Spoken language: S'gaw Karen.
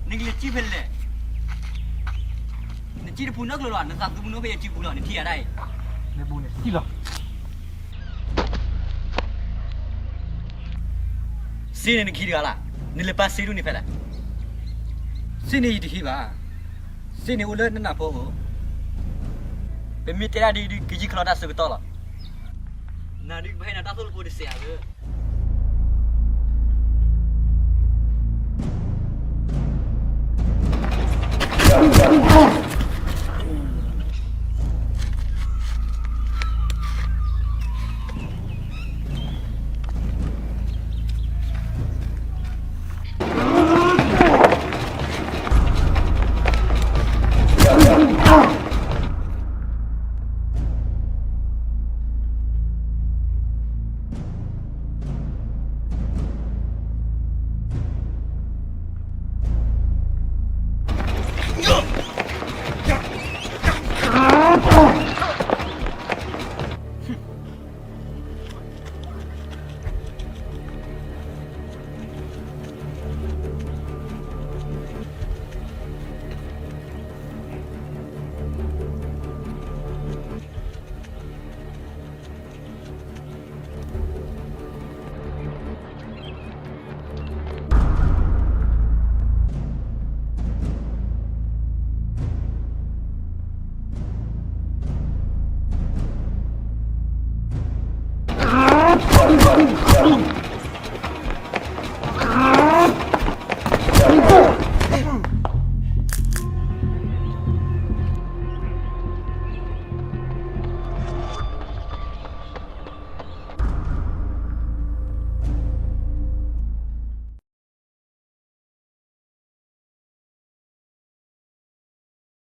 နကလဲၤစံၣ်ဖဲလဲၣ်. နစံၣ်တပူၤနီတကျိၤလီၤ, နသးသူပူၤနီဖဲယစုပူၤလီၤ, နထံၣ်ယၤဒၣ်အံၤ. နဘူန့ၣ်စံၣ်လီၤ. စ့န့ၣ်နကဟံးတဂၤလၢ်, နလဲၤပာ်စ့ဒူၣ်န့ၣ်ဖဲလဲၣ်. စ့န့ၣ်ယတဟံးဘၣ်. စ့န့ၣ်အိၣ်လၢနနၢ်ဖိဧၢ. ပမ့ၢ်တဲဒၣ်ဒ်အံၤဒုး ကယံာ်ကလီတၢ်ဆၢကတီၢ်လီၤ. နၤဒုးကဘၣ်ဟ့ၣ်နၤတၢ်သိၣ်လိဖိတစဲးဧါဧၢ.